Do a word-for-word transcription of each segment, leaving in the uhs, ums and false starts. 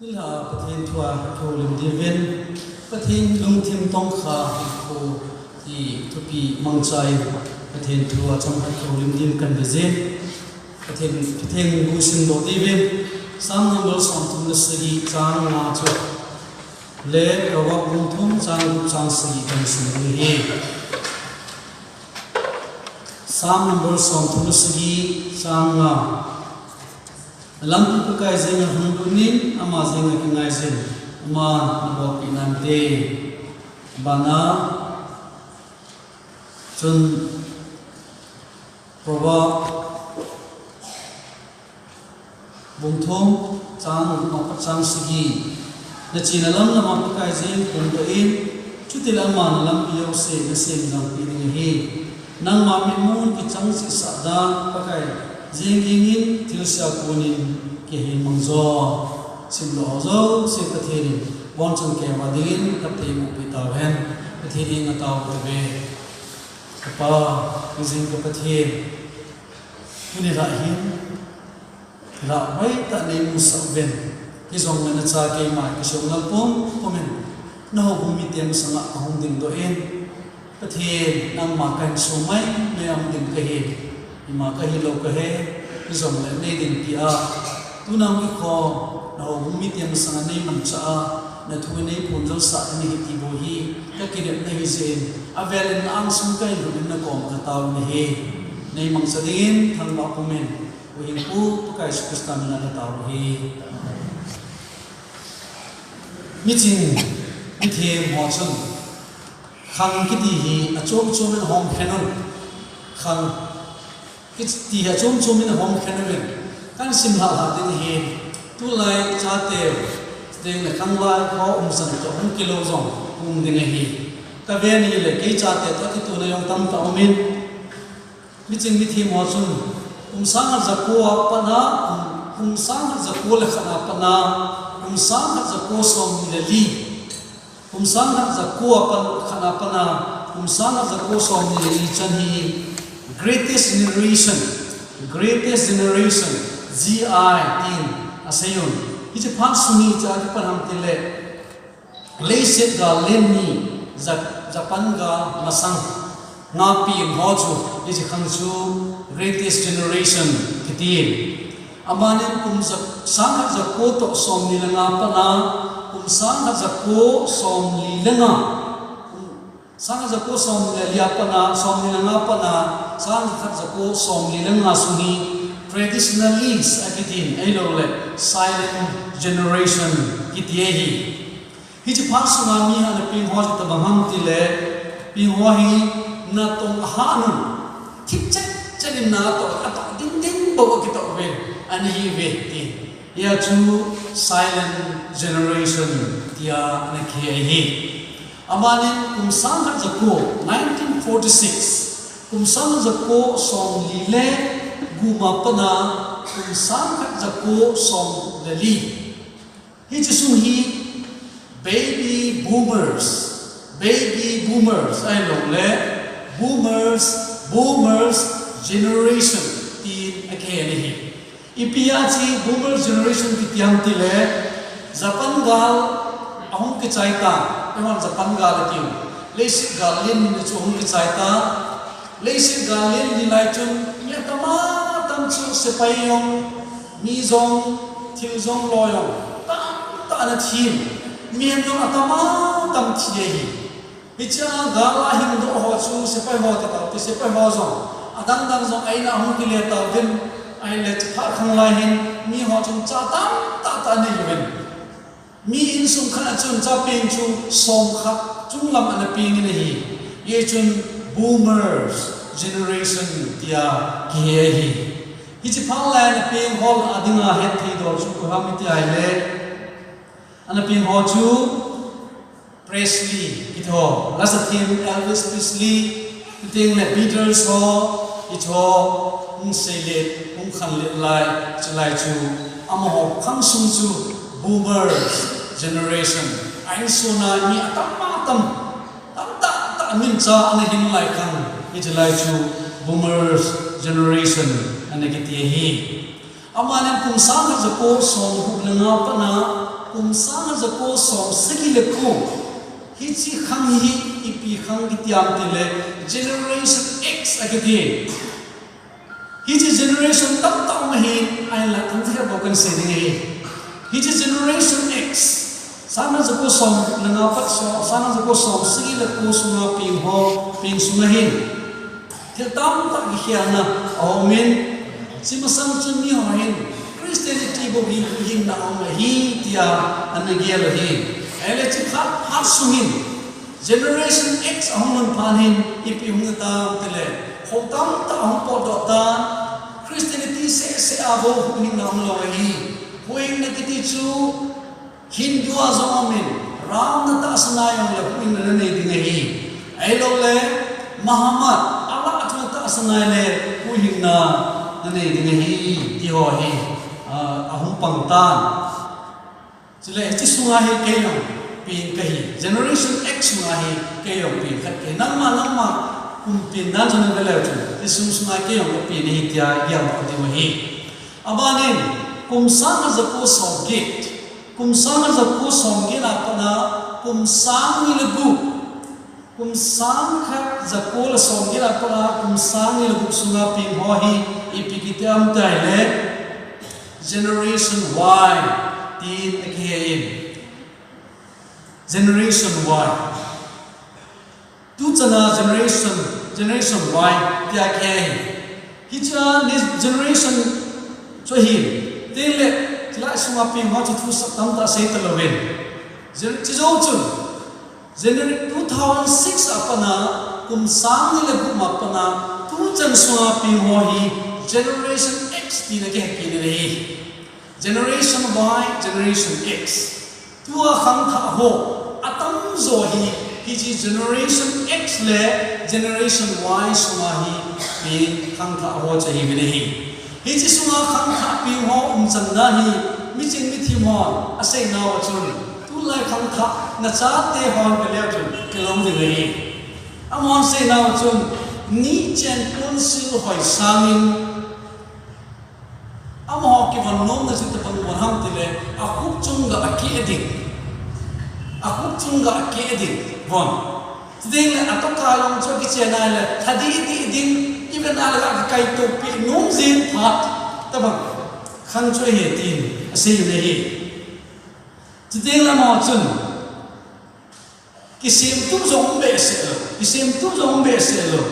Nilhah a Pathen thu a kihoulim diuvin, Pathen lungthim tongkha hinkho ti thupi mangchan Pathen thu a chomkhat kihoulim diu kahin bol jin. Pathen, Pathen thu simdoh diuvin, Psalm number somthum le sagi chang nga chu le Proverb bung thum chang gup chang sagi kahin sim ding ahi. Psalm number somthum le sagi chang nga. Lampi Pakai jenga hung lut in, ama jenga kingai jin, aman nabolpeh nante. Bana chun Proverb bung thum chang nga apat chang sagi. Nachena lam lama Pakai jeng pungdoh in, chutile aman nalampi jouse nasem jangpeh ding ahi. Nangma mitmun kichang chehsah dan Pakai jeng jeng in, thilse a konin kihei mang jo. Simdoh ho jouse Pathen in abonchan keiho dingin phatthei eiboh peh tauhen. Pathen in atao tauve. Ka Pa, ka jing ka Pathen. Tuni lah hin, lah hoitah neimusah uvin. Hijongle nacha keima kisongnal pumpum in, nahoubung mite masanga kahung dingdoh in, Pathen, nangma kahin sumai mai a um ding kahi, ima kahilou kahe, hijongle neidinpi a, tuna hung kikhom, nahoubung mite masanga neimanchah a, nathu neiphondoh sah in ahi ti bou hi, kakinepna hijeh in, avel in na angsung kahin lhun in nakoma katao in ahi. Neimangcha dingin thangvah pumin, Huhhingpu Pakai Jesu Christa mina katao ahi. Miching, mithem ho chun, khang kiti hi achom chom in ahom khen un. Khang kiti hi achom chom in ahom khen un. Kahin sim lhah lhah ding ahi. Tulai chate, ding le khanglai ho umchan toh hung kilou jong um ding ahi. Kave ni le kei chate toh kituna jong tamtah umin. Miching mithem ho chun, kum sang khat jako a pat a, kum, kum sang khat jako le khat a pat a, kum sang khat jako somni le li, kum sang khat jako a pat, khat a pat a, kum sang khat jako somni le li chan hi Greatest Generation, Greatest Generation, G I tin asei un. Hiche phat sung hi icha kipan ham tile, leiset gal len ni, Ja-, Japan gal masang nga peng ho chu, hiche khang chu Greatest Generation kiti. Amanin kum ja-, sang khat jako toh somni le nga a pat a, kum sang khat jako somni le nga, kum sang khat jako somni le li a pat a, somni le nga a pat a, sang khat jako somni le nga sung hi traditionalist akitin, ahilouleh silent generation kiti ahi. Hiche phat sunga mi ana peng ho chu itobang ham tile, peng ho hi natong ahat un, thip chet chet in na atoh, atoh ding ding bou akitoh uve, ana hiuve ti. Hia chu silent generation tia ana kihe ahi. Amanin kum sang khat jako, nineteen forty-six, kum sang khat jako somli le gup a pat a, kum sang khat jako som le li. Hiche sung hi baby boomers, baby boomers ahilouleh boomers, boomers generation tin akihe ahi. Ipi a hiche boomers generation kiti ham tile, Japan gal ahung kichai tan, eihon Japan gal atiu, leiset gal len ni chu ahung kichai tan, leiset gal len ni lai chun mi atam atam chu sepai jong, mi jong, thil jong, loi jong tamtah ana thi in, mihem jong atam atam thi ahi. Hichea gal a hingdoh ho chu sepai ho tah tah, sepai ho jong, adang dang jong a in a hung kile tauvin, ahile chaphat khanglai hin miho chun cha tamtah tah anei uvin. Mi insung khat a chun chapeng chu som khat chunglam ana peng in ahi. Hichun boomers generation tia kihe ahi. Hiche phat lai ana peng ho lah a dinga hetthei dol chu koi ham iti ahile, ana peng ho chu Presley kiti ho, lasa thim Elvis Presley, chuteng le Beatles ho, hiche ho, hung seilet, hung khanlet lai, chulai chu, amaho khang sung chu boomers generation, a insung a mi atam atam, tamtah tah min cha ana hin lai khang, hiche lai chu boomers generation ana kiti ahi. Amanin kum sang khat jako som gup le nga a pat a, Kum sang jako som sagi le ko. Hiche khang hi ipi khang kiti ham tile Generation X akiti. Hiche generation tamtah um ahin, ahinla tamtah bou kahin sei ding ahi. Hiche Generation X, sang jako som le nga pat so, sang jako som sagi le ko sunga peng ho, peng sunga hin thil tamtah kikhelna aumin, hiche masang chun miho hin Christianity bou hi huhhingna aum ahi tia ana gel ahi. Ahile hiche phat, phat sungin Generation X ahung lhun phat hin ipi hung hitam tile, kho tamtah ahung potdoh tan, Christianity seh seh a bou huhhingna umlou ahi. Huhhingna kiti chu Hindu a jong aumin, Ram na tahsan a jongle huhhingna nanei ding ahi. Ahiloule Muhammad, Allah a chu na tahsan a le huhhingna nanei ding ahi, ti ho hi, ah, ahung pang tan. Chule hiche sunga hi kei jong peng kahi, Generation X sunga hi kei jong peng khat kahi. Nangma, nangma kum peng dan chu nave leu chun, hiche sung sunga kei jong kapeng ahi tia gel doh diu ahi. Abanin, kum sang jako som get, kum sang jako som get a pat a kum sang ni le gup, kum sang khat jako le som get a pat a kum sang ni le gup sunga peng ho hi ipi kiti ham tile Generation Y tin akihe in. Generation Y. Tuchan a Generation, Generation Y tia kihe ahi. Hiche next generation chu ahin. Tengle, chulai sunga peng ho chu thusei tamtah sei talouvin. Gen-, hiche jou chun, January two thousand six a pat a, kum sang ni le gup a pat a, tuchan sunga peng ho hi Generation X tina kihe kit in ahi. Generation Y, Generation X. Tua khangthah ho atamjo hi, hiche Generation X le Generation Y sunga hi, hi khangthah ho chu ahiuvin ahi. Hiche sunga khangthah peng ho umchan dan hi, miching mithem hon aseinauva chun, tulai khangthah nachate hon veleu chun kilom ding ahi. Amahon aseinauva chun, nichen ponsil hoi sangin, amaho kivon nomna chu itobang von ham tile, akhup chunga akeh ding. Akhup chunga akeh ding von. Chutengle atohkhah jong chu akichen a le, lha didi ding, iven a le akikaitoh peh nom jeng phat tobang khang chu ahi tin aseiyin ahi. Chutengle amaho chun, kisemtup jong um behseh lou, kisemtup jong um behseh lou.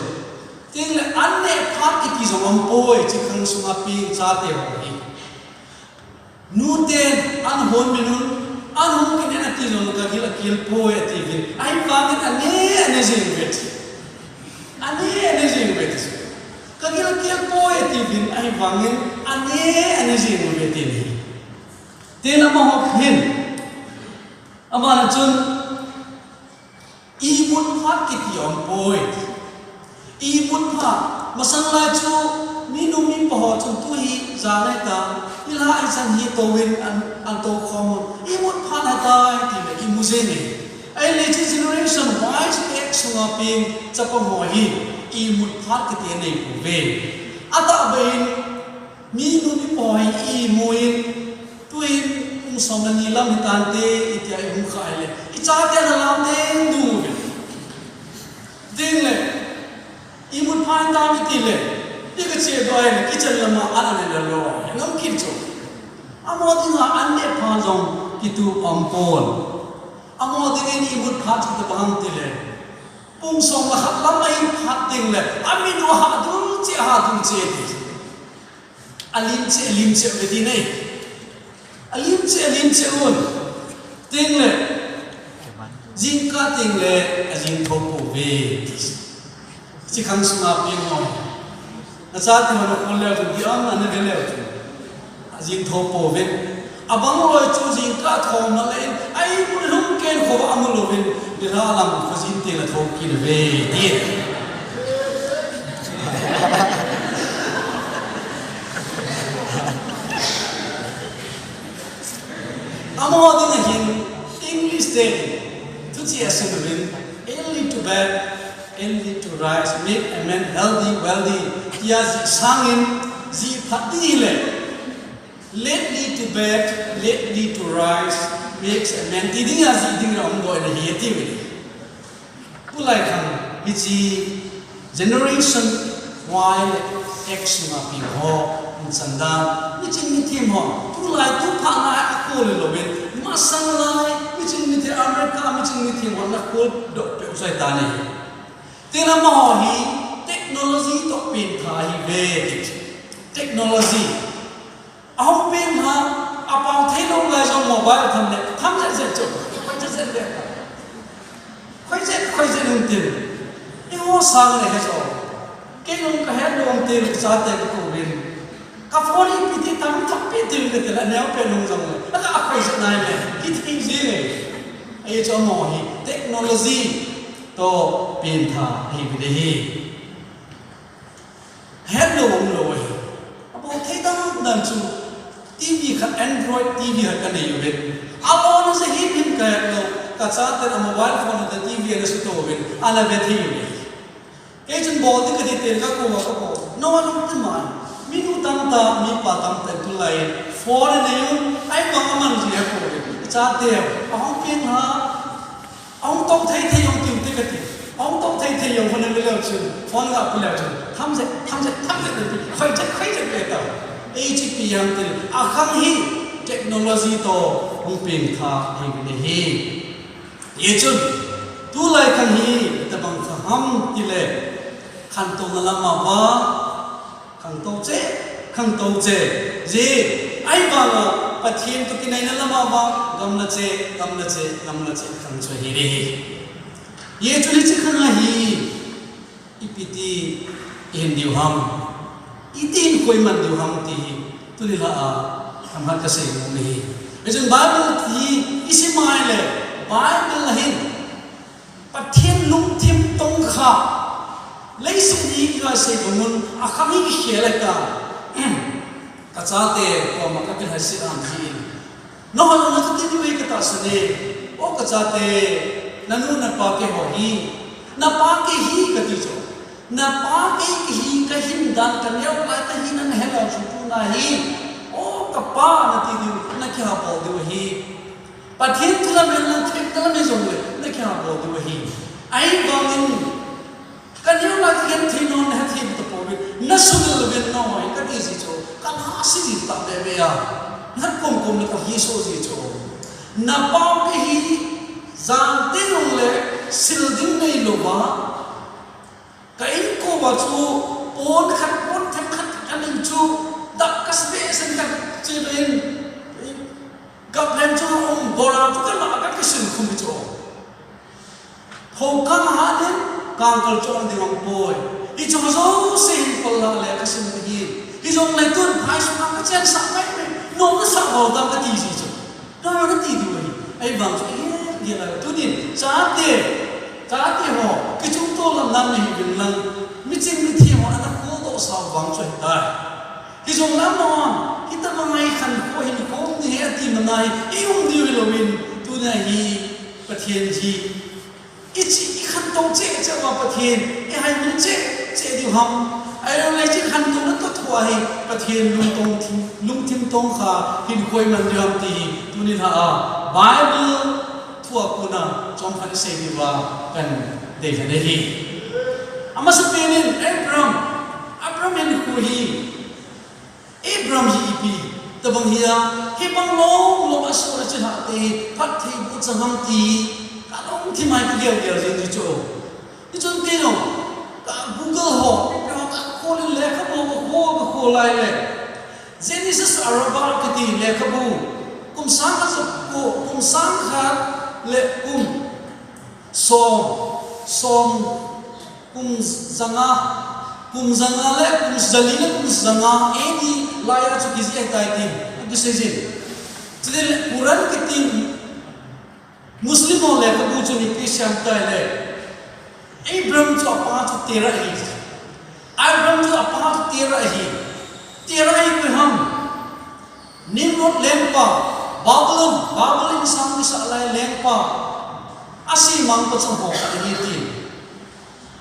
Chutengle an neh phat kiti jong umpoi, hiche khang sunga peng chate ho hi. Nuten an hon min un, an hung kinen ati jongle kagil akel poi atiuvin. Ahivangin ane, ane jeng uve ti. Ane, ane jeng uve ti. Kagil akel poi atiuvin, ahivangin ane, ane jeng uve ti ahi. Chutengle amaho hin, abana chun, imut phat kiti umpoi. Imut phat, masang lai chu, minu mipa ho chun tu hi jan ahitan, nilhah hichan hi touvin an, an tou khom un. Imut phat ahitai tile imu jeng e. Ahile hiche Generation Y, X sunga peng chapang ho hi imut phat kiti anei pouve. Atahbeh in, minu mipa ho hi imu in, tuin kum som le ni lam hitante, itia ihung khah le, ichate ana lam deng ding uve. Chutengle, imut phat tam itile, iga chedoh a ahile, kitchen lama an ana lelou a, ngam kit chu. Amaho dinga an neh phat jong kitup umpon. Amaho dingin imut phat chu itobang ham tile, pung som le khat lam ahin phat tengle, aminu ahah dulcheh, ahah dulcheh ti. Alim cheh, alim cheh uve ti ahi. Alim cheh, alim cheh un. Chutengle, jingkah tengle ajing thou pouve ti. Hiche khang sunga peng ho, nachate hon akhol leu chun, ti am ana ve leu chun, ajing thou pouve. Abang loi chu jingkah thomna le in, a imut lhum ken khovah amu louvin, nilhah lam khojin tengle thou kit uve ti. Amaho dinga hin English te thucheh aseiyuvin, early to bed, early to rise, make a man healthy, wealthy, tia jih sangin, jih phat ding hile, lately to bed, lately to rise, Mix and match ti ding a ji ding ra um doi na hi ti wi. Tulai khang hiche generation Y le X sunga pi ho, in chanda, miching mithem ho, tulai tu pha na a khol lo ven, masang lai, miching mithem America, miching mithem ho na khol doh peh u chai ta ni. Ti na ma ho hi technology toh pengtha hi ve. Technology. Ahung pengtha, apao thei lou lai jong mobile tham le, tham jeng jeng chu, khoi jeng jeng le. Khoi jeng, khoi jeng um tin. Eiho sang le he jo. Kei jong ka het lou um tin, ka chate ka kou uvin. Ka phone ipi ti tam tham pi tin ka ti le, neo peh lou jong le. Ka a khoi jeng nai le, kithei jeng le. Ei chu mo hi, technology toh pengtha hi ve de hi. Het lou um lou ahi. Abol thei dan dan chu T V khat, Android T V khat ka nei uve. Alona jeh him him ka het lou. Ka chate a mobile phone a T V ana suto uve. Ana ve thei uve. Kei chun bol ding ka ti te ka kou a ka bol. No one ti mai. Mi nu tamtah, mi pa tamtah tulai phone nei u. Ahivang a man ji ha kou uve. Chate, ahung pengtha. Ahung tou thei thei jong tiu te ka ti. Ahung tou thei thei jong hon le leo chun, phone ga pu leo chun, tham je, tham je, tham je ti. Khoi je, khoi je pe ta. H P yang ti. A khang hi technology toh hung pengtha hi ni hi. Ye chun, tulai khang hi, tabang kha ham ti le, khantouna lama va, Khangtou cheh, khangtou cheh. Ji, ahivanga Pathen toh kinaina lama vang, gamla cheh, gamla cheh, gamla cheh, khang chu ahi re. Ye chu hiche khang ahi, ipi ti ihin diu ham, iti hin koiman diu ham ti hi, tuni la a, khamhat kasei nom ahi. Hichun Bible hi, isim a ahile, Bible a hin, Pathen lungthim tong kha, leiset hi iga sei bang un, akhang hi kikhel ahi ta. Ka chate koma kakilhaiset ahi. Nangho jong nati diu ahi katahsan e. O ka chate, nanu napa keiho hi. Napa kei hi kati chu. Napa kei kahi kahin dan kaneo lai kahi nang helou chu tuna hi. O kapa nati diu, nakihabol diu ahi. Pathen thu lam hen lang themna lam hijongle, nakihabol diu ahi. Ahivangin, kaneo lai kagenthei nom nahet thei tapouve, nasumil uvin nangho hi kati ji chu, kalhahse ji tah bebe a. Nahet komkom le kahi so ji chu. Napa kei hi, jan teng jongle, sil ding neilouva, Ka inko uva chu pon khat, pon themkhat kanei chu, dak kasa behseh in kache in, gap leng chu um, bora chu kala kakisil khum chu. Pho kang ha din, kangkal chu um ding um poi. Hichu jouse hin kol la le kasim ding hi. Hijongle tun phai sunga kachen sah mai mai, nom nasah bou dam kati ji chu. Nana ti diu ahi. Ahivang chu, eh, dia la, tunin, chate, chate ho, kichung to lam lam nahi uvin lang, miching mithem ho, ana kholdoh sao vang chu ahitai. Hijong lam ho, hitobang a ikhankho hin, khom ding ahi ati mana hi, i um diu hilouvin, tuna hi, Pathen hi, Ichi, ikhantou cheh cheh uva Pathen, ihailut cheh cheh diu ham. Ahilou le ichi khantouna toh thua hi Pathen lungtong thim, lungthim tong kha hin koiman diu ham ti hi tuni lha a Bible thua kona chomkhat isei diuva kadei lhon ahi. Amasapen in Abram, Abram hinkho hi Abram hi ipi tobang hi a, hibang long long a soh a chilhah te, phattheiboh chang ham ti, kalungthim a hi kagel gel jeng ji chu. Hichun kei jong, ka Google ho, Google ho kakhol in lekhabu kakhol, kakhol lai le. Genesis Arabah kiti lekhabu, kum sang khat, kum sang khat le kum som, som, Kum janga, kum janga le kum jali le kum janga A D lai a chu kijih ahitai tin akisei jin. Chule Quran kiti Muslim ho lekhabu chun ipi asei em itile, Abram chu apa chu Terah ahi. Abram chu apa chu Terah ahi. Terah hi koi ham? Nimrod lengpa, Babylon, Babylon insang kisa lai lengpa, asemangpa chu ho khat ahi tin.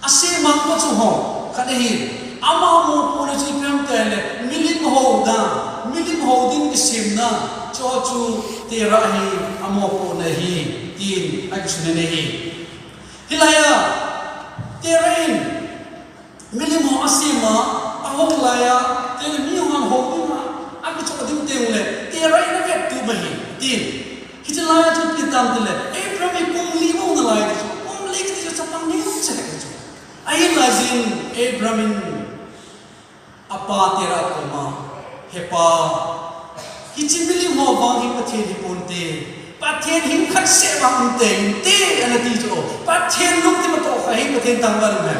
Asemangpa chu ho khat ahi. Ama mopohna chu ipi ham itile, milim ho dan, milim ho din kisemna, chu chu Terah hi amopohna ahi, tin akisei in ahi. Hilai a Terah in milim ho asem a, ahung lai a, Terah mi hon hou ding a, akichoh ding teng le, Terah in avettup ahi, tin. Hiche lai a chu ipi ti ham itile, Abraham hi kum li bou ana lai ti chu, kum li kiti chu chapang neocha ahi chu. Ahinla jin Abraham in apa Terah koma, "He pa, hiche milim ho vang hi Pathen hi ponte, Pathen hi khat seh vang umte, inte," ana ti chu. Pathen lungthim atoh kha hi Pathen thangvah in aum e.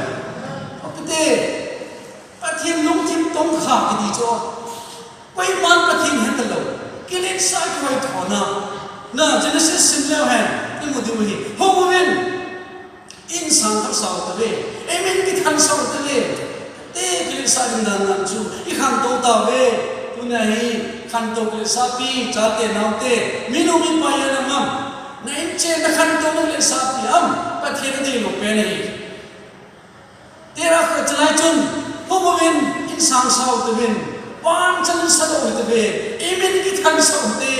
Apite, Pathen lungthim tong kha kiti chu. Koiman Pathen hetalou. Kiletsah kihoithona. Na Genesis sim leu hen, imu diu ahi. Hung uvin. Insang khat sao tave, eimin kithansah u tave. Te kiletsah ding dan dan chu ikhantou tave. Tunia hi khantou kiletsahpi, chate naote, minu mipa ijat ham, na inchen na khantou na kiletsahpi ham, Pathen adeilou pen ahi. Terah kho chalai chun, hung uvin, insang sao tavin, van chan sa lou tave, eimin kithansah u te,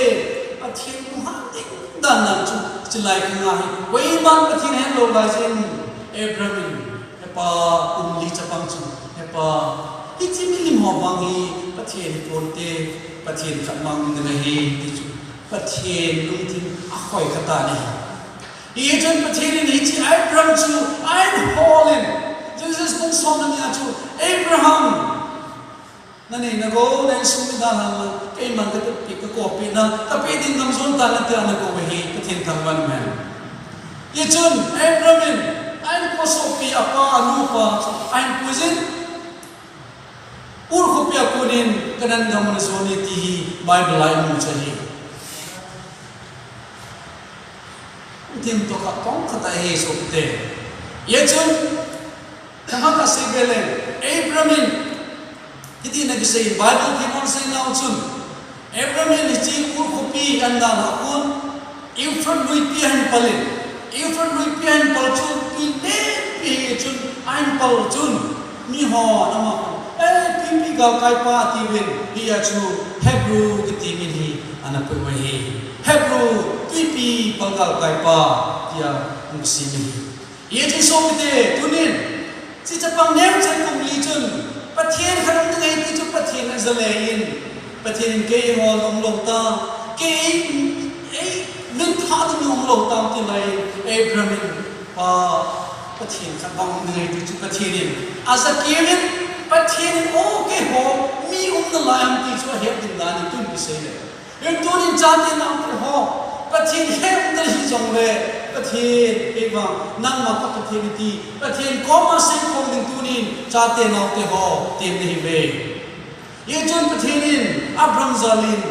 Pathen lunghan ding dan dan chu, chalai kanga hi, koiman Pathen helou lai jin, Abraham in, "He pa, kum li chapang chu, he pa, hiche milim ho vang hi Pathen hi ponte, Pathen khat mang ding ahi," ti chu, Pathen lungthim akhoi kha tan ahi. Hichun Pathen in hiche Abraham chu ahin hol in, Genesis bung somna ni a chu, "Abraham, na nei na gou, na insung midang lang lang, keiman ka teppi, ka koupina, ka pe ding gam jon tan," ati a ana kou ahi, Pathen thangvah in aum e. Hichun Abraham in ahin kou sopi, apa, anu, apa chu ahin puijin, Ur khopi a konin Canaan gam ana jon e ti hi Bible a imu chu ahi. Lungthim toh kha tong khat ahi sopi te. Hichun, thangvah kasei be le, Abraham in, hiti ana kisei, Bible themhon asei nau chun, Abraham in hiche Ur khopi ahin dalhah khun, Euphrates luipi ahin pal in, Euphrates luipi ahin pal chu twi lenpi hi chun ahin pal chun, miho ana mu a, "Eh, twipi galkaipa," atiuvin, hia chu Hebrew kiti min hi ana pui uve hi. Hebrew, twipi pal galkaipa, tia hung kisei uve hi. Hiche chu sopi te, tunin, hiche chapang neocha kum li chun, Pathen khat um ding ahi ti chu Pathen in aja le in, Pathen in kei eihol umlou ta, kei ei, ei, min tha ding umlou ta ti lai in, Abraham in, "Pa, Pathen khat vang um ding ahi," ti chu Pathen in aja kei in, Pathen in, "O, keiho, mi um nalai ham," ti chu ahet ding dan in tun kisei le. Hin tunin chate naote ho, Pathen he um nahi jongle, Pathen, kei vang, nangma ka Pathen nati, Pathen koma seikhom ding tunin, chate naote ho, tem nahi uve. Hichun Pathen in, Abraham jal in,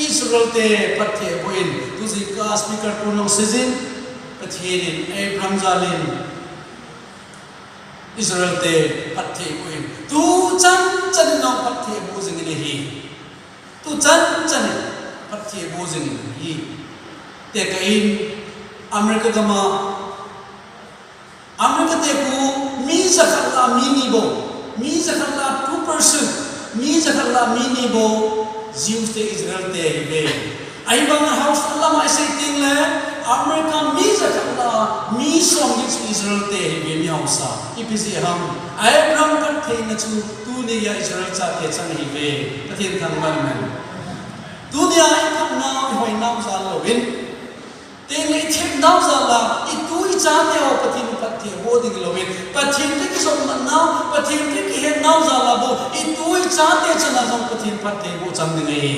Israel te phatthei aboh in, tu jingkah speaker pu nung seijin, Pathen in, Abraham jal in, Israel te phatthei aboh in, tu chan chan in phatthei aboh jing in ahi. Tu chan chan in phatthei aboh jing in ahi. Tekah in America gam a, America te khu mi jakhat lah a mi ni bou, mi jakhat lah a two percent, mi jakhat lah a mi ni bou, Jews te Israel te ahi uve. Ahivang a house a lam a isei teng le, America mi jakhat lah a mi som hi chu Israel te ahi uve, mi house a. Ipi jeh ham, Abraham phattheina chu tuni a Israel chate chang ahi uve. Pathen thangvah in aum e. Tunia i phatnau, i hoinau jal louvin, teng le i themnau jal a, i tu i chate ho Pathen in phatthei aboh ding louvin, Pathen toh kijopmatnau, Pathen toh kihetnau jal a bou, i tu i chate chan a jong Pathen phatthei aboh chang ding ahi.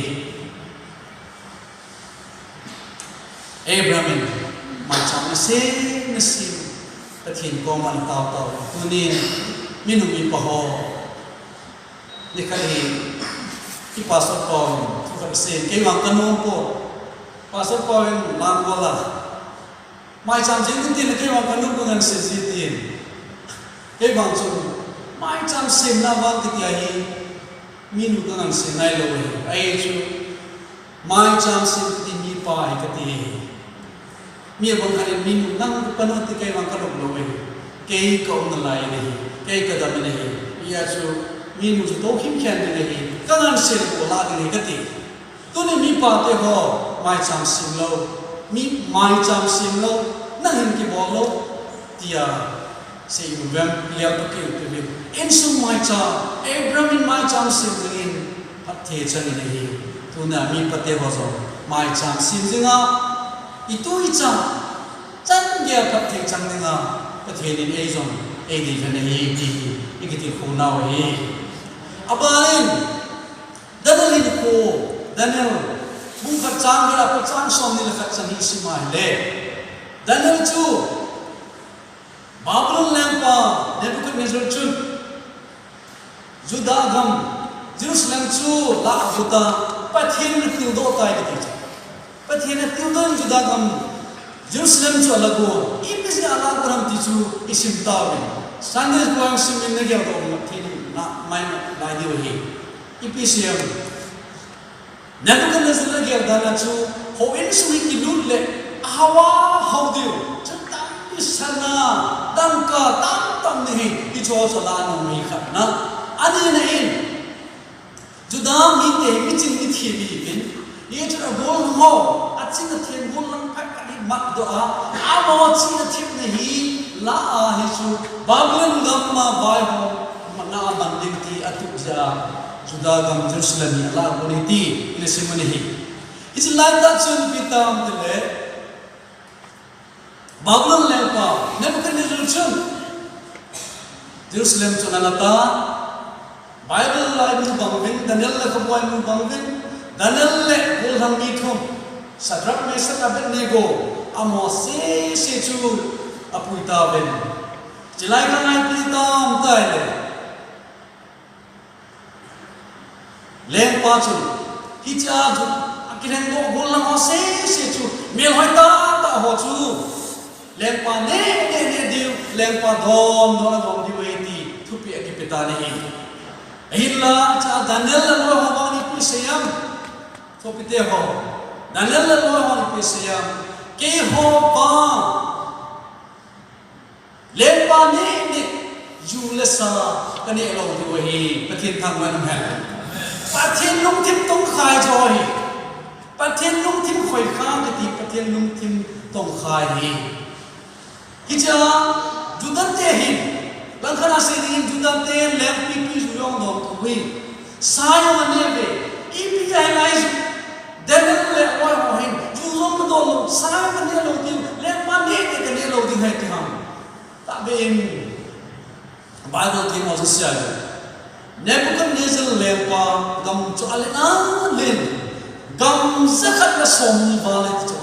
Abraham in maicham nasem nasem Pathen koma ana tao tao. Tunin minu mipa ho, nikhat hi i pastor pa in thu khat asei in, kei vang ka nom poi. Pastor pa in lang bol a, maicham jeng in tin, kei vang ka nom, ka ngansen ji tin. Kei vang chun maicham semna vang kiti ahi, minu ka ngansen nailou ahi. Ahi chu, maicham sem kiti mipa ahi kati ahi. Mi abang khat in minu nang ka nom ti, kei vang ka nom lou ahi. Kei ka um nalai in ahi. Kei ka dam in ahi. Hia chu minu chu tou khim khen ding ahi. Ka ngansen bol a ding ahi kati. Tuni mipa te ho, maicham sem lou, mi maicham sem lou, nang hin kibol lou, tia sei uvem, pial pa kei uvem. Insung maicham, Abraham in maicham sem dingin, phatthei chang in ahi. Tuna mipa te ho jong, maicham sem dinga, itu icha, chan geiya phatthei chang dinga, Pathen in ei jong, ei dei lhen ahi, ti hi, i kitilkhou nau ahi. Abanin, Daniel hinkho, Daniel, bung khat chang get a pat chang somni le khat chan hi sim a hile. Daniel chu, Babylon lengpa, Nebuchadnezzar chun, Judah gam, Jerusalem chu la agot a, Pathen in atildoh tai kiti chu. Pathen in atildoh in Judah gam, Jerusalem chu ala got, ipi jeh a ala got ham ti chu i sim tauvin. Sunday school a sim in na geldoh u Pathen in na mai na lai diu ahi. Ipi jeh ham. Nebuchadnezzar in agel dan a chu, houin sung hi kilut le, ahao a hao diu. Chu tampi sana, dangka tamtam ni hi, hiche ho chu ala nom ahi khatna. Anina in, Judah mite hi miching mithem ahiuvin, hichun agol ho, aching athem gol lang phat phat hi matdoh a, amaho ching athemna hi la a hichu Babylon gam a vaihomna aman ding ti atup jeh a Judah gam Jerusalem hi ala got ahi ti ina sim u ahi. Hiche laitah chun ipi tam tile, Babylon lengpa Nebuchadnezzar chun Jerusalem chu ana la tan, Bible a imu bang uvin, Daniel le khabu a imu bang uvin, Daniel le gollhang mi thum, Shadrach, Meshach, Abednego, amaho sese chu apui tauvin. Chulai khang a ipi tam tile, lengpa chun, hichea chu, akilhengdoh gollhang ho sese chu, melhoi tahtah ho chu, lengpa neh neh neh diu, lengpa dom dom a dom diu ahi ti, thupeh akipe tan ahi. Ahinla, hichea Daniel le aloi ho vang in ipi asei em? Sopite ho, Daniel le aloi ho vang in ipi asei em? Keiho vang, lengpa neh neh, ju le sa, kaneh lou diu ahi, Pathen thangvah in um hen. Pathen lungthim tongkhai joh ahi. Pathen lungthim khoikha kiti, Pathen lungthim tongkhai ahi. Hichea, Judah te hin, langkhat a sei dingin Judah te lengpipi ju jong adon thou ahi. Sa jong aneh uve, ipi jeh a hilai chu, Daniel le aloi ho hin, ju jong adon lou, sa jong aneh lou diu, lengpa neh neh kaneh lou ding ahi ti ham. Tahbeh in, Bible themho chu sia le, Nebuchadnezzar lengpa gam chu alen alen, gam jakhat le somni val ahi ti chu.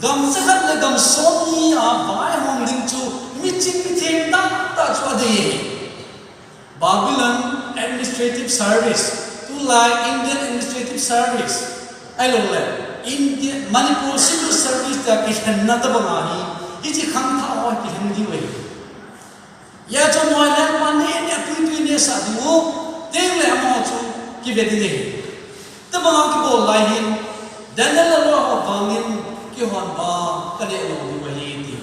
Gam jakhat le gam somni a vaihom ding chu miching mithem tahtah chu adei ahi. Babylon Administrative Service, tulai Indian Administrative Service, ahilouleh India, Manipur Civil Service tia kilhenna tobang ahi, hiche khangthah ho kilhen diu ahi. Hijeh chun amaho lengpa neh neh, tui tui nehsah diu, tengle amaho chu kive ding ahi. Tobang a kibol lai hin, Daniel le aloi ho vang in keihon vang kaneh lou diu ahi ti.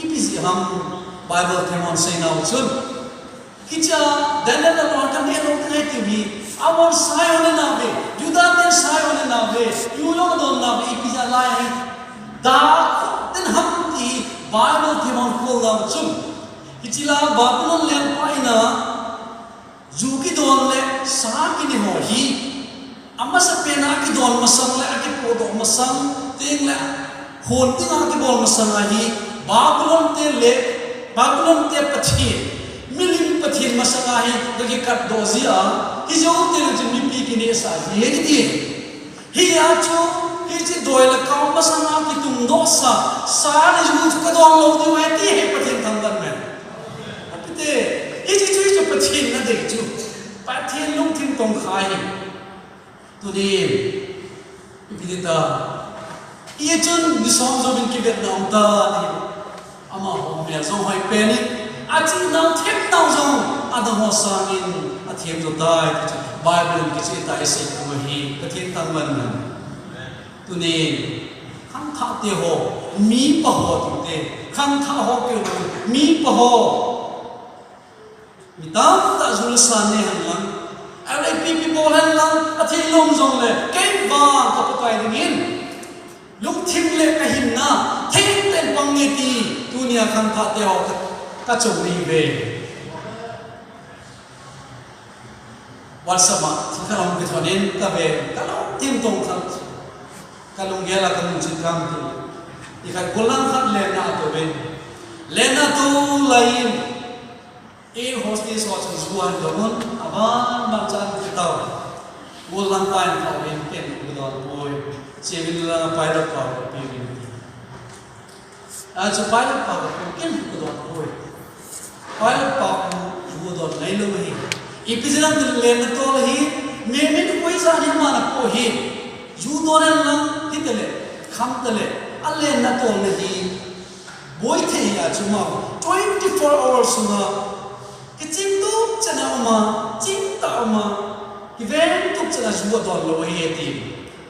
Ipi jeh ham Bible themhon aseinau chun. Hichea Daniel le aloi ho kaneh lou ding ahi tiu hi. Amahon sa jong aneh nauve, Judah ten sa jong aneh nauve, ju jong adon nauve, ipi jeh a lai hi. Dah khoh den ham ti Bible themhon kholnau chun. Hiche la Babylon lengpa in a, ju kidon le sa kine ho hi, amasapen a kidon masang le akipohdoh masang, tengle hon dinga kibol masang a hi, Babylon te le, Babylon te pathen, milim pathen masang a hi, kakikatdoh jeh a, hijou tengle chun mipi kinehsah ji ahi kiti. Hijeh a chu, hiche doi le kau masang a kitungdohsa, sa le ju chu kadon lou diu ahi ti hi Pathen thangvah in um hen. Apite, hiche chu, hiche Pathen nadei chu. Pathen lungthim tongkhai ahi. Tunin, ipi ti ta. Hichun, ni som jouvin kivetna um tan ahi. Amaho mel jong hoi pen in, achihnau themnau jong, adang ho sangin, athem jo tai, ti chu Bible in kicheh tah a isei u ahi, Pathen thangvah in um hen. Tunin, khangthah te ho, mipa ho tute, khangthah ho keu, mipa ho. Mi tamtah ju le sa neh hen lang, Areipi pi bol hen lang, athei lom jongle, kei vang ka Pakai dingin lungthim le ka hinna thei tah in pang nge ti, tunia khangthah te ho ka, ka chong nei ve. WhatsApp a thil khat ahung kithonin ka ve, ka lungthim tong khat, ka lunggel a ka nung chin kang ti. Ikhat gollhang khat lenna ato ve. Lenna ato laiyin, air hostess ho chun ju ahin dong un, aban ban chan kitao. Gollhang pa in kau in ken kudon poi. Chevin la pilot pa ko pi vin ti. Achu pilot pa ko ken kudon poi. Pilot pa ko ju don ngai lou hi. Ipi jeh ham tile lenna tol hi, mi min koi ja ni mana po hi. Ju don en lang hitale, kham tale, a lenna tol na hi. Boi thei a chu ma, twenty-four hours sunga, kiching tup chan a um a, ching tah a um a, kiveng tup chan a ju adon lou ahi e ti.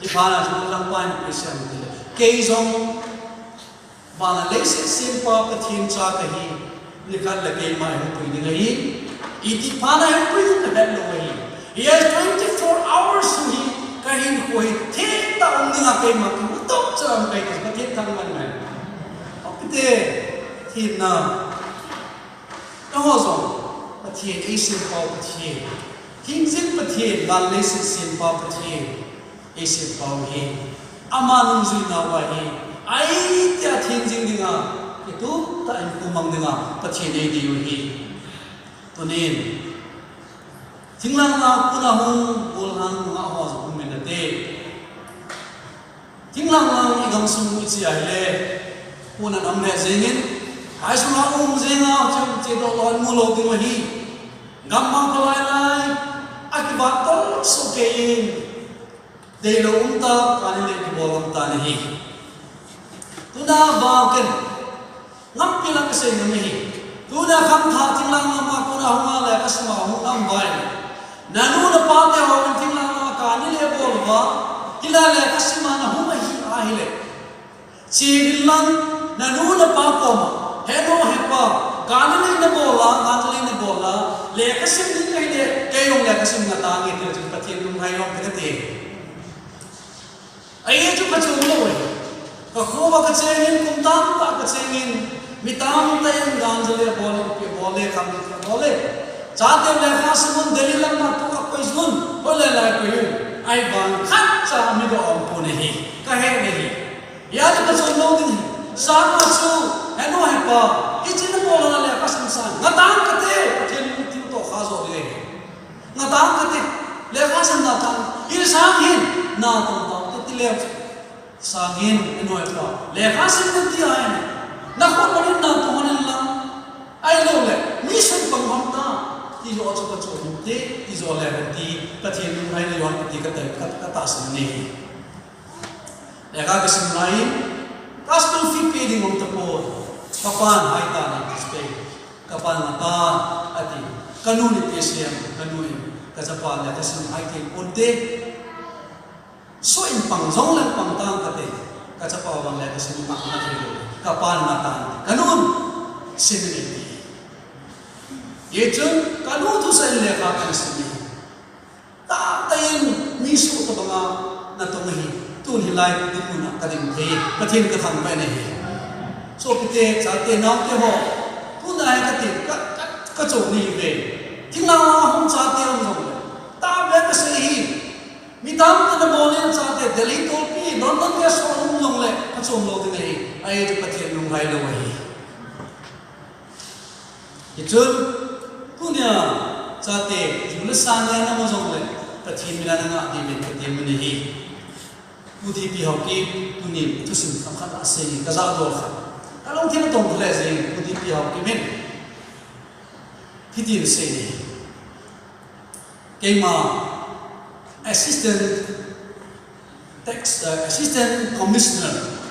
Ipi a chu lang pa in ipi asei em tile, kei jong vana leiset sempa Pathen cha kahi, nikhat le keima eihung pui ding ahi, iti phat a eihung pui ding kahet lou ahi. He has twenty-four hours hi, ka hinkho hi thei tah a um dinga keima kimu tah chan kahi, Pathen thangvah in. Apite, thina. Eiho jong, Pathen eisempa u Pathen. Hingjing Pathen, van leiset sempa Pathen. Eisempa u hi. Ama nungjui nauva hi. Ahi tia theng jing dinga, kitup tah in kumang dinga, Pathen eidei u hi. Tunin. Thinglhang a kona hung, gollhang nunga ho jong hung min ate. Thinglhang lang i gamsung i chi ahile, kona nam le jengin, ai sunga um jenga, chu, chu doh lou mu lou ding ahi. Gammang kholai lai, akivat tolso kei in. Deilou um ta, kani le kibol um ta nahi. Tuna vang ken, ngampi lang kasei nom ahi. Tuna khangthah thinglhang lama kona hunga lekhasim a hung um vai. Nanu napa te hon thinglhang lama kani le bol uva. Hilai lekhasim a nahung ahi ahile. Chevin lang, nanu napa koma. He nu he pa. Kani le nabol a, kani le nabol a. Lekhasim ding ahile, kei jong lekhasim ngatang nge ti chu Pathen lunglhai lom te kati. Ahi chu kachom lou e. Kakho uva kachengin, kum tamtah kachengin, mi tamtah in ganja le bol, pi bol le, kham le bol le. Chate lekhasim un Delhi lam a tu akoi jun, hole lai koi jun. Ahivang khatcha mi doh umpon ahi. Kahe ahi. Hijeh a kachom lou ding ahi. Sanga chu, he nu he pa, hiche nabol a lekhasim sang. Ngatang kate, Pathen lungthim toh kha jo ding ahi. Ngatang kate, lekhasim ngatang, i sang hin, natong tong te ti le. Sang hin, i nu i pa, lekhasim nati ahi. Nakhut manin natong hon in lang. Ahilou le, mission pang hon ta. Tijo chu kachom te, tijo le hon ti, Pathen lunglhai na jong kati kate, ka, katahsan nei. Lekha kasim lai, ka school fee pe ding um tapon. Kapan hai ta na ti pe. Kapan ngatan, ati. Kanu ni T C M, kanu in. Kachapa lekhasim hai thei ponte. Soh in pang jong le pang tang kate. Kachapa vang lekhasim ngah na thei lou. Kapan ngatan. Kanun. Sim in ati. Hichun, kanu thusei in lekha kasim in. Tahtah in mi soh tabanga natong ahi. Tun hilai dinmun a kading thei. Pathen kathangvah in ahi. Sopite, chate, naote ho. Tuna hi kati, ka, ka, kachom nei ve. Thinglhang a hung chate um jong le. Tahbeh kasei ahi. Mi tamtah in nabol in chate, Delhi tolpi, London te a soh um jong le, kachom lou ding ahi. Ahi chu Pathen lunglhai lou ahi. Hichun, tunia, chate, ju le sa nia namu jongle, Pathen mina nangah diuvin Pathen min ahi. Pu D P Haokip, tunin, thusim khat asei, kajah dol khat. Kalungthim atong le jing, Pu D P Haokip in. Hitin asei ni. Keima, Assistant Tax, uh, Assistant Commissioner.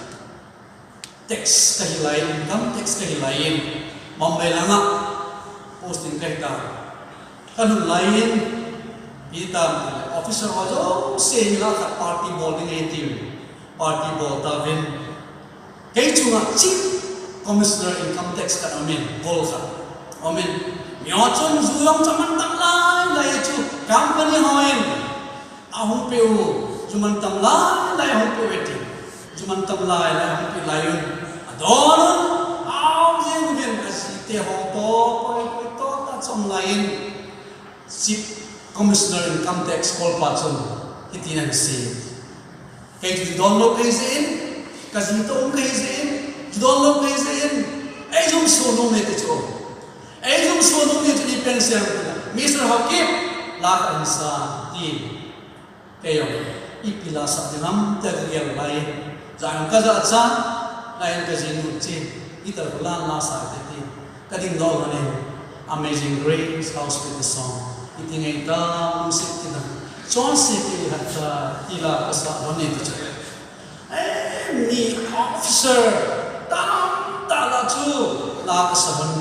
Tax kahi lai, income tax kahi lai in, Mumbai langa posting kahi ta. Kalhun lai in, ipi tam tile, officer ho jouse hi la khat party bol ding ahi tin, party bol tauvin. Kei chunga Chief Commissioner Income Tax khat aumin, bol khat aumin. Miho chun ju jong chu aman tam lai lai chu company hon ahung peh u, ju man tam lai lai ahung peh u ati. Ju man tam lai lai ahung peh lai un, adon un, aum jeng uvin, ajite ho toh, koi koi toh tah chom lai in, Chief Commissioner Income Tax kolpa chun hitin ahin sei. Kei chu ju don lou kahi jeh in, kaji toh um kahi jeh in, ju don lou kahi jeh in, eijum soh nom e ti chu. Eijum soh nom e ti chu ipi asei em? Mister Haokip, la kahin sa, tin. Kei jong, ipi la sah ding ham tia kagel lai. Jan kaja cha, la in kaji nu chu, guitar khu la in la sa te ti. Kading doh lhon in, Amazing Grace, how sweet the sound. Iti ngai ta, lungset kit a. Chonse kit lhon ta, ti la kasa lhon in ti chu. Eh, mi officer tamtah la chu la kasa lhon.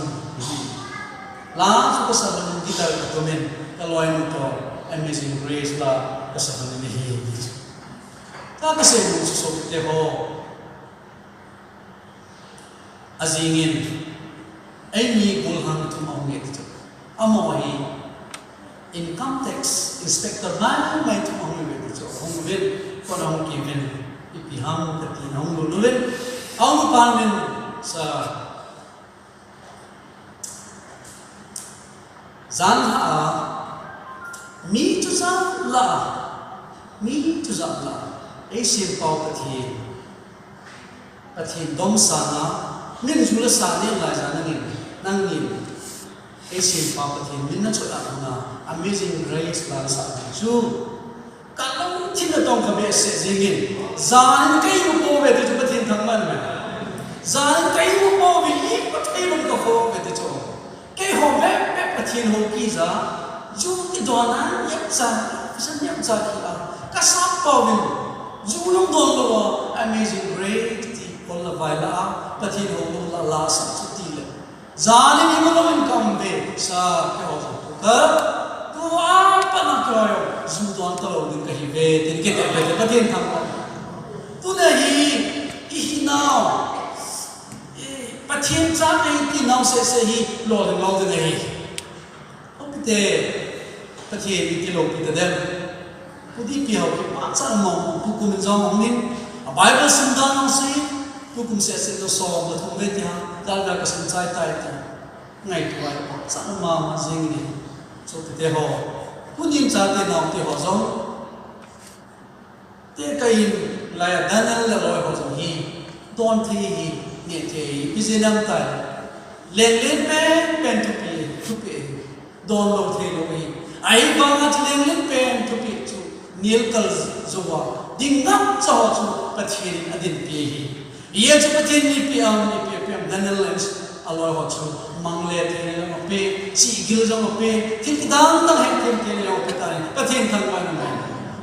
La chu kasa lhon in, guitar katum in, kaloinu toh Amazing Grace la kasa lhon in ahi. Tua kasei nom chu sopite ho, ajing in, eimi gollhang thum ahung e ti chu. Amaho hi income tax inspector maimai thum ahung e ti chu. Ahung uvin, kona ahung kiuvin, ipi ham katin ahung lut uvin, ahung pan uvin, sa, jan lha a, mi chu jan lha a, mi chu jan lha a, eisempau Pathen, Pathen domsang a, min ju la sa nalai jeh a nangin, nangin, eisempau Pathen min nachot a, Amazing Grace la nasah chu. Kalungthim natong kabehseh jeng in, jan in ka imu pouve ti chu Pathen thangvah in ahi. Jan in ka imu pouve, imacha lung kakhoh ve ti chu. Keiho bep bep Pathen houpi jeh a, ju kidon a, niamcha, vision niamcha kila, kasap pouvin, ju jong don lou a, Amazing Grace ti kol la vai la a, Pathen hou lou la la sa chu tile. Jan in imu lou in kaum ve, sa keiho jong tu ka, tua pat a keiho jong ju don talou ding kahi ve, tin kiti ve te Pathen thangvah. Tuna hi, ihinau, eh, Pathen cha kahi tinau seh seh hi, lolhing lou ding ahi. Sopite, Pathen in iti loupi tadem. Pu D P Haokip pachat mong, tukum in jong hung in, a Bible sim dan hung sei, tukum seh seh jong som le thum ve ti ham, dalha kasim chai tai ti. Ngaito a pachat mama jing in ahi. Sopite ho, tunin chate naote ho jong, tekah in, lai a Daniel le aloi ho jong hi, don thei hi, neh thei hi, ipi jeh ham itile, lenglen pen pen thupi, thupi hi, don lou thei lou hi. Ahivanga chu lenglen pen thupi chu, nilkal jouva ding ngam cha ho chu Pathen in adinpi hi. Hijeh chun Pathen in ipi ham, ipi, ipi ham, Daniel le aloi ho chu mang le thei jong ape, chihgil jong ape, thil kidang dang hethem thei jong ape tai, Pathen thangvah in ahi.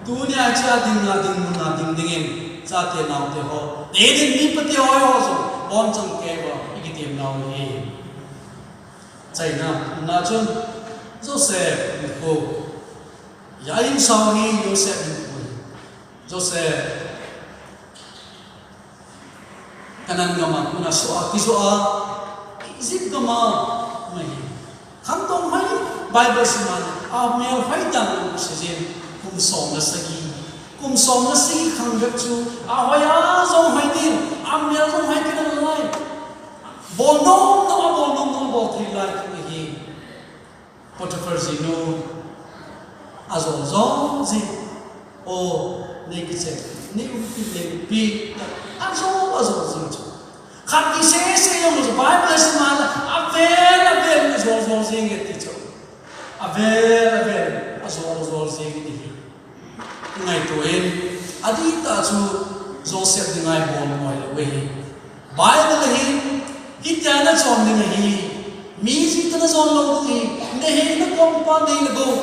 Tunia hiche a ding a, ding mun a ding ding in, chate naote ho, Pathen in mi pate ho, ho jong bonchauva ikitem nau ahi. Achaina a chun Joseph hinkho, a insung hi Joseph hinkho hi. Joseph Canaan gam a kona soh a, kijoh a, Egypt gam a um ahi. Khangdong hoi, Bible sim a, amel hoi dan u seijin, kum som le sagi. Kum som le sagi khang bep chu, ahoi a jong hoi din, amel jong hoi kit nalai. Bol nom nom a, bol nom nom a bol thei lai kit ahi. Potiphar jinu ajol jol jing. O, nei kichen, nei umpi, nei umpi. Ajol, ajol jing chu. Khat ni seh seh jong chu Bible sim a, avel, avel, ajol jol jing e ti chu. Avel, avel, ajol, ajol jing e ti hi. Ngaito in, adih tah chu Joseph dinga ibol ngoi lou ahi. Bible hin, hitia nachon ding ahi, mi jing tah najon lou ding ahi, naheng nakom pa nei nagou,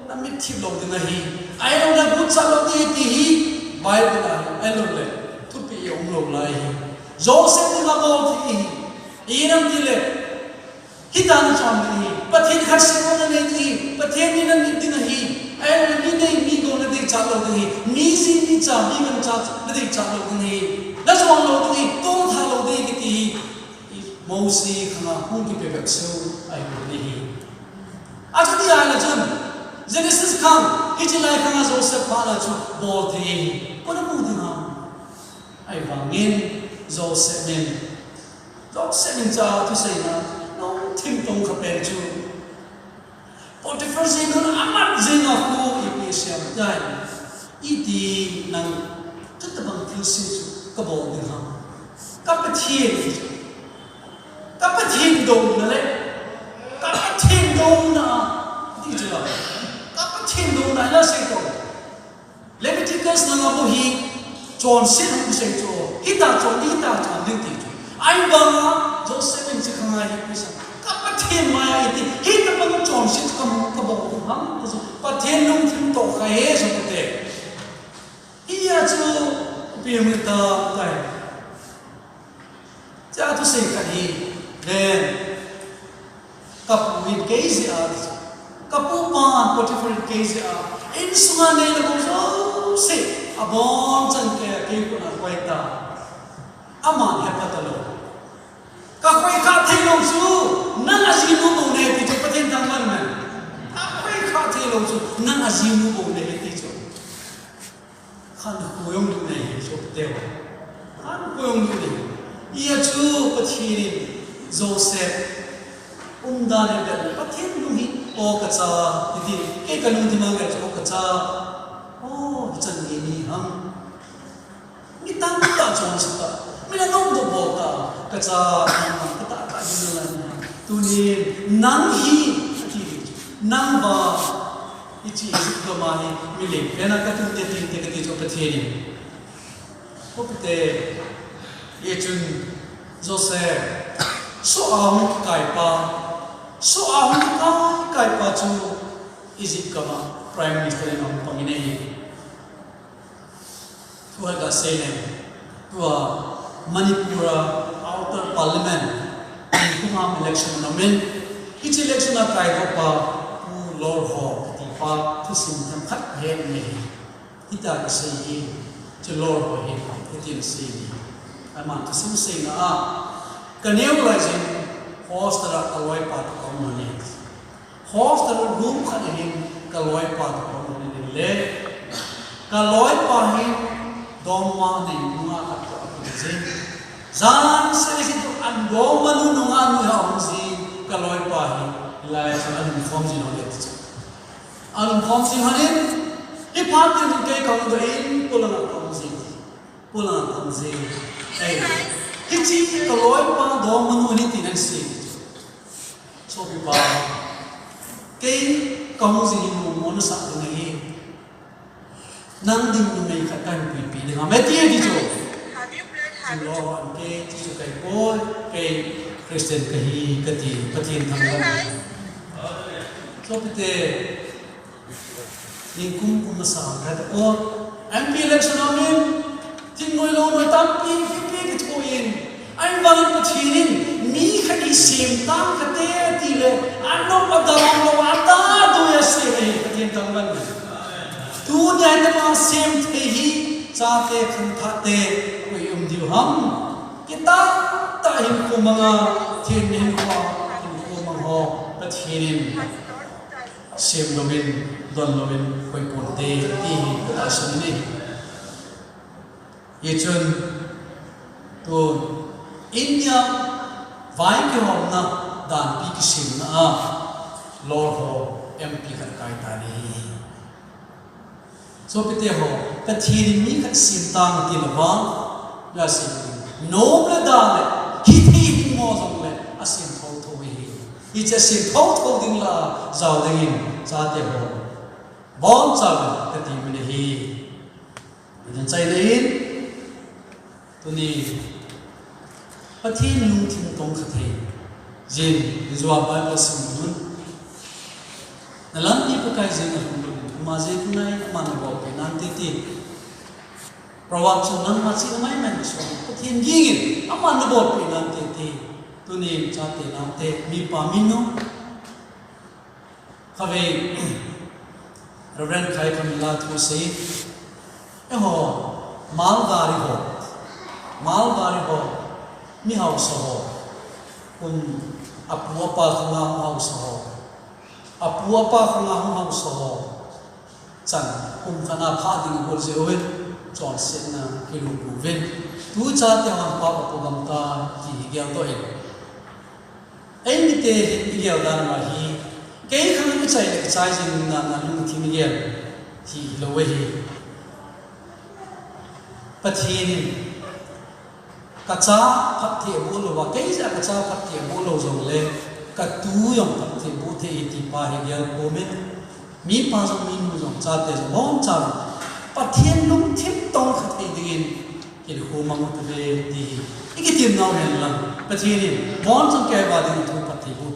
namitlhi lou ding ahi, ahilouleh guchat lou ding ahi ti hi, Bible a, ahilouleh, thupeh a um lou lai ahi. Joseph dinga bol thei ahi, ipi ham itile, Hitia nachon ding ahi, Pathen khat seh bou nanei ding ahi, Pathen ni nanit ding ahi, ahilouleh mi nei, mi gou nadeichat lou ding ahi, mi ji, mi cha, mi gancha nadeichat lou ding ahi, najon lou ding ahi, tolthat lou ding ahi kiti hi, Mosi khang a hung kipe bep seh u ahi bou ahi. Lai la chun, Genesis khang, hiche lai khang a Joseph phat la chu bol thei ahi. Koi na mu ding ham? Ahivangin Joseph in, Joseph in cha thuseina lungthim tong kha pen chu, Potiphar jinu amat jing a khu ipi siam tai. Iti nang chutabang thilse chu kabol ding ham? Ka Pathen, ka Pathen douna le, ka Pathen douna, ti chu la, ka Pathen douna la sei to. Leviticus na nga bu hi chonset hung kisei chu, hita chon, hita chon ding ti chu. Ahivanga Joseph in chi khang a hi pisa, ka Pathen mai a iti, hitabang chonset ka mu, kabol ding ham, ti chu. Pathen lungthim toh kha e, so te. Hia chu, pi mi ta, tai. Cha thusei khat hi, ven, ka pu in kei jeh a, ka pu pan Potiphar in kei jeh a, insunga neina gou jouse, abonchan kei, kei koma koi ta. Aman hepat talou. Ka koi kha thei lou chu, nang ajinu bou nahi ti chu, Pathen thangvah in. Ka koi kha thei lou chu, nang ajinu bou nahi ti chu. Khankho jong lou nei, so te. Khankho jong lou nei. Hia chu Pathen in Joseph umdan in vet, Pathen lung hi, o ka cha, iti, kei ka lungthim a vet chu, o ka cha. O, hichan gei ni ham. Mi tamtah chonse ta. Mi na nom doh bol ta. Ka cha, ka ta, ka ta, ka ta, tunin, nang hi, ati, nang ba, Hiche Egypt gam a hi, mi leng pen a ka tun te, tin te ka ti chu Pathen in. Ko pite, hichun Joseph, soh a hung kai pa, soh a hung kai, kai pa chu Egypt gam a Prime Minister in ahung pang in ahi. Tua ka sei le, tua Manipur a Outer Parliament, kum a election na min, hiche election a kaidoh pa, Pu Lorho, kati pa, thusim themkhat he nei. Hita ka sei hi, chu Lorho hi, hiti na sei ni. Aman thusim seina a, ka neo lai jin, hostel a ka loipa toh ka um a ni. Hostel room khat a hin ka loipa toh ka um in le, ka loipa hin dorm a nei nunga khat toh a um jin. Jan seh seh toh an dorm a nu nunga nu ha um jin ka loipa hin lai chu an form jin hon le ti chu. An form jin hon in, i phat tin kei ka um in, polang a ka um jin. Polang a ka um jin. Ei, hiche ka loipa dorm a nu ni ti nan sei. Sopipa, kei ka hung jing hi mo mo na sa ding ahi. Nang ding numei khat kahin puipi ding ham, ati e ti chu. Chun Lorho in kei ti chu kai poi, kei Christian kahi kati, Pathen thangvah. Sopite, Nikum kum masa khat a, M P election a min, thingnoi longnoi tampi, pipi kitho in, ahivangin Pathen in, mi khat hi sem tang kate ti le, anop adang lou a tadoi a sem e, Pathen thangvah. Tunia hi tama sem thei hi, chate khangthah te, koi um diu ham. Kitah tah hinkho manga, Pathen hinkho, hinkho mang ho, Pathen in. Sem louvin, don louvin, koi ponte, ti hi ka tahsan in ahi. Hichun, tun, India, vai kihomna, danpi kisemna a, Lorho, M P khat kai tan ahi. Sopite ho, Pathen in mi khat sem tang ti louva, la sem, nom le da le, hithei himo jong le, asem thotho ahi. Hiche asem thotho ding la, jao dingin, chate ho. Boncha kati u ahi. Achaina in, tuni, Pathen lungthim tong kha thei. Jin, Joa Bible sim un. Na lampi Pakai jeng a hung lou, ama jeng nai, aman na bolpeh nante ti. Proverbs chun nangma chena maimai na so, Pathen gingin, aman na bolpeh nante ti. Tuni, chate nante, mipa minu. Khatvei, Reverend Khai Khamila thu sei, eiho, Malgari ho, Malgari ho, mi hausa ho, kum apu apa khanga hausa ho. Apu apa khanga hung hausa ho chan kum khat na pha ding bol jeh uvin, chonsetna kilungput uvin, tu chate hon pap apu gam ta ti hi geldoh in. Eimite hi igel dan ma hi, kei khang kichai le kichai jing na na lungthim igel hi lou ahi. Pathen in kacha phatthei aboh louva, kei jeh a kacha phatthei aboh lou jongle, katu jong phatthei aboh thei ahi ti pa hi gel khom in. Mipa jong, minu jong, chate jong, boncha jong Pathen lungthim tong kha thei dingin hinkho mang u hite ti hi ikitem nau hen lang, Pathen in boncha kei va ding thu phatthei aboh